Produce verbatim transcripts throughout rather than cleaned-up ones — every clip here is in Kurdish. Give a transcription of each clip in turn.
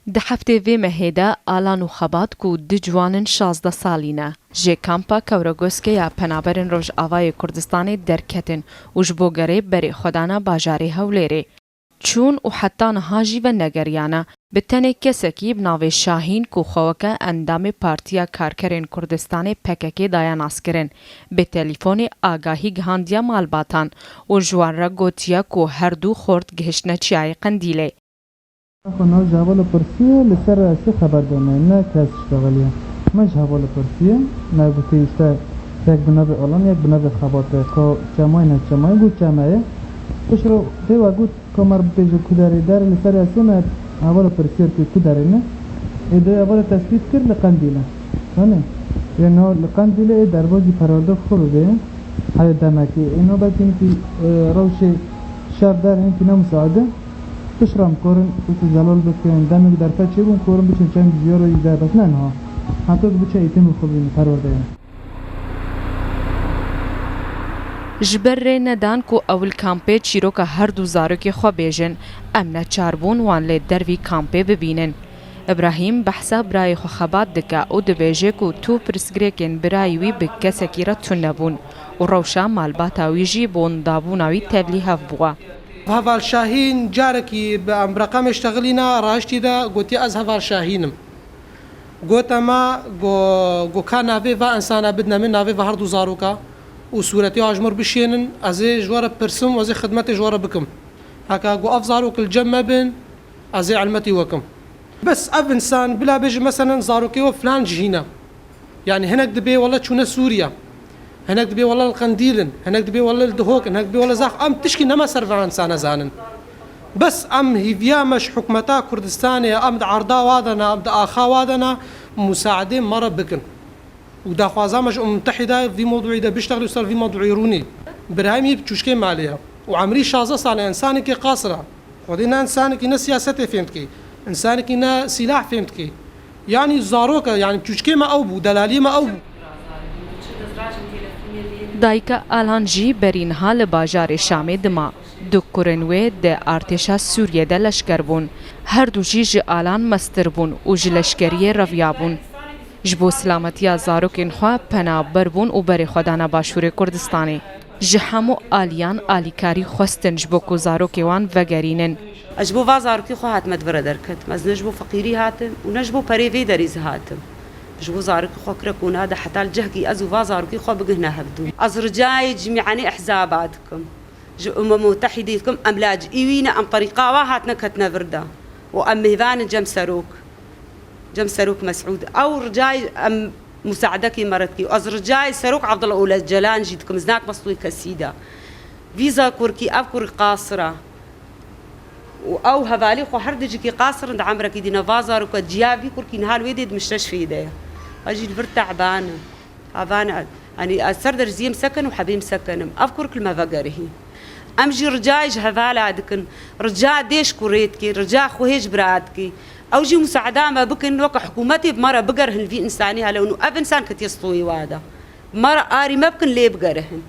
Di heftê vê mehê de Alan û Xebat ku du ciwan in şazdeh salî ne, ji kampa Kewregoskê ya Penaberên Rojavayê Kurdistanê derketin û ji bo gerê berê xwe dane bajarê Hewlêrê. Çûn û heta niha jî venegeriyane. Bi tenê kesekî bi navê Şahîn ku xwe weke endamê Partiya Karkerên Kurdistanê P K K daye naskirin, bi telîfonê agahî gihandiye malbatan û ji wan re gotiye ku her du xort gihiştine Çiyayê Qendîlê. Xwe nav ji hevala pirsiye, li ser esê xeber dane, ne kes ştexeliye. Me ji hevala pirsiye, me gotê işte yek bi navê Alan, yek bi navê Xebat e, ka çemayê ne çemayê, got çemayê. Piştre tê we got ka me re bibêje ku derê der, li ser esê me hevala pirsiye ku ku derê ne. Ê de hevala tespît kir li Qendîl e. Zanî? Yê no li Qendîlê ê derbazî perwerde xwe bibê. Heye demekê. Ê no belkî hinkî, e, rewşê şer der hinkî ne musaade. Piştre em karin wisa zelal bikin, demê ku derfet çêbûn, karin biçin çend jiyara yî der, bes ne niha. Heta ku biçe îtîn û xwe bibîne perwerdeyê. Ji ber rê nedan ku ew li kampê çîroka her du zarokê xwe bêjin, em neçar bûn wan lê dervî kampê bibînin. Îbrahîm behsa birayê xwe Xebat dike û dibêje ku tu pirsgirêkên birayê wî bi kesekî re tune bûn û rewşa malbata wî jî bo windabûna wî tevlî hev bûye. Heval Şahîn carekî bi em bi reqemê ştexilîna, raştî de gotiye ez Heval Şahîn im. Gote me, go, go ka navê va insana bidine min, navê va her du zaroka û sûretê wa ji mir bişênin, ez ê ji we re pirsim û ez ê xidmetê ji we re bikim. Heke go ev zarok li cem me bin, ez ê elmetî we kim. Bes ev insan bila bêje meselen zarokê we filan cihî ne. Yanî hinek dibê wele çûne Sûriye. Hinek dibê wele li Qendîl in. Hinek dibê wele li Dihok in. Hinek dibê wele Zax. Em tişkî nema ser van insana zanin. Bes em hîviya me ji hikûmeta Kurdistanê, em di erda wa de ne, em di axa wa de ne, musaedê me re bikin. Û daxwaza me ji Umem Mutehîde vî mewdûî de biştexilî û ser vî mewdûî rûnî. Birahîmî bi çûçkê malê ye. Û emrî şazdeh sal e, insanekî qasir e. Xwedê ne insanekî ne siyasetê fêm dikê, insanekî ne sîlah fêm dikê. Yanî zarok e, yanî çûçkê me ew bû, delaliyê me ew bû. Dayika Alan jî berî niha li bajarê Şamê dima. Du kurên wê di artêşa Sûriyê de leşker bûn. Her du jî ji Alan mestir bûn û ji leşkeriyê reviyabûn. Ji bo silametiya zarokên xwe penaber bûn û berê xwe dane Başûrê Kurdistanê. Ji hemû aliyan alîkarî xwestin ji bo ku zarokê wan vegerînin. Ez ji bo va zarokê xwe hatime di vir re derketim. Ez ne ji bo feqîrî hatim û ne ji bo perê vê derê zî hatim. Ji bo zarokê xwe kire kona de heta li cihkî ez û va zarokê xwe bigihne hevdû. Ez ricayê cimîanê ehzaba dikim. Ji Umem Mutehîdê dikim, em lacî wî ne, em terîqa wa hatine ketine vir de. Û em mêvan in cem serok. Cem Serok Mesûd. Ew ricayê em musaedekê me re dikî. Ez ricayê Serok Abdullah Ocalan jî dikim, zinak mestûyê kesî de. Vîza kurkî, ev kurk qasir e. Û ew hevalê xwe her dijikî qasir in di emrekî dî ne. Va zaroka ciya vî kurkî niha li wê dê di mişteşfê de ye. Ev jî li vir teban e. Evan, yanî ez ser derziyê em sekin û hebê em sekinim. Ev kurk li me vegerihî. Em jî ricayê ji hevala dikin. Rica dê ji kurê dikê, rica xwehê ji bira dikê. Ew jî musaeda me bikin, weke hikûmetê bi me re bigerihin vî însanî hele û ev însan ketiye stoyê wa de. Bi me re arî me bikin lê bigerihin.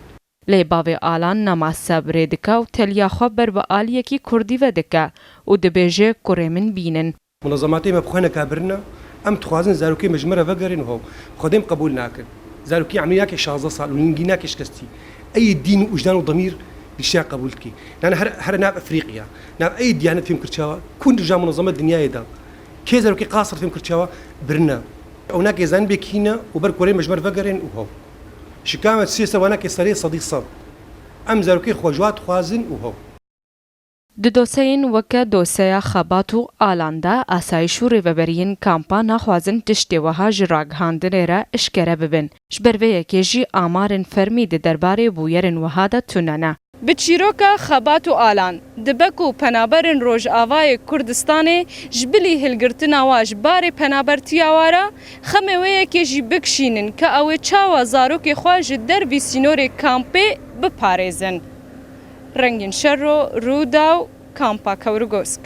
Lê bavê Alan nema sebrê dike û teliya xwe ber bi aliyekî kurdî vedike û dibêje kurê min bînin. Munezematê me bi xwe neka birine, em dixwazin zarokê me ji me re vegerin û hew. Xwedê em qebûl nakin. Zarokê emrî nake şazdeh sal û lingî nake şikestî. Ey dîn û wijdan û demîr bi çiya qebûl dikî? Nane her, her nav Efrîqiya, nav ey diyanet fêm kir çawa? Ku nirja munezemet dinyayê de? Kê zarokê qasir fêm kir çawa? Birine. Ew nake zanîn bê kî ne û ber kurê me ji me re vegerin û hew. Şikame sê ser wa nake serê sedî sed. Em zarokê xwe ji wa dixwazin û hew. Di dosyeyên weke dosyeya Xebat û Alan de asayîş û rêveberiyên kampa naxwazin tiştê wiha ji ragihandinê re eşkere bibin. Ji ber vê yekê jî amarên fermî di derbarê bûyerên wiha de tune ne. Bi çîroka Xebat û Alan, dibe ku penaberên Rojavayê Kurdistanê ji bilî hilgirtina wa ji barê penabertiya wa re, xemê wê yekê jî bikişînin ke ew ê çawa zarokê xwe ji dervî sînorê kampê biparêzin. Rengîn Şero, Rûdaw, Kampa Kewrgosk.